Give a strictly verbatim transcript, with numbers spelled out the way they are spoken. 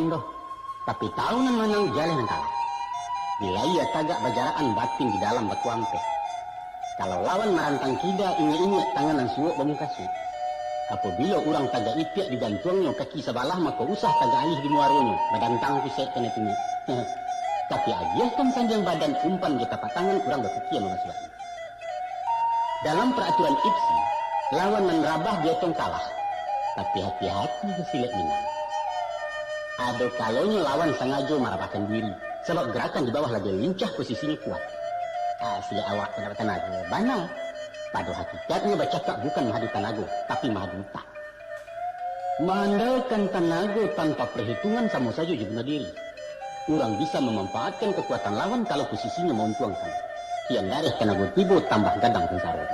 doh. Tapi tahu nan manang, jaleh nan kalah. Di layia tagak bajarakan, batin di dalam bakuampeh. Kalau lawan marantang kida, ingek-ingek tangan nan suok bamukasuik. Apabilo urang tagak ipiak digantuangnyo kaki sabalah, mako usah tagak alih di muaronyo, badantang pusek kanai tungik. Tapi agiahkan sandiang badan, umpan jo tapak tangan, urang bapikia mamasuaknyo. Dalam paraturan ipsi, lawan nan rabah diotong kalah. Tapi hati-hati jo silek Minang. Ado kalonyo lawan sangajo marabahkan diri, sabab garakan di bawah labiah lincah, posisinyo kuat. Ah, silek awak tu nak batanago, bana. Pado hakikatnyo bacakak bukan mahadu tanago, tapi mahadu utak. Maandalkan tanago tanpa parhitungan samo sajo jo bunuah diri. Urang bisa mamampaatkan kakuatan lawan kalau posisinyo mauntuangkan. Kian dareh tanago tibo, tambah gadang sansaro.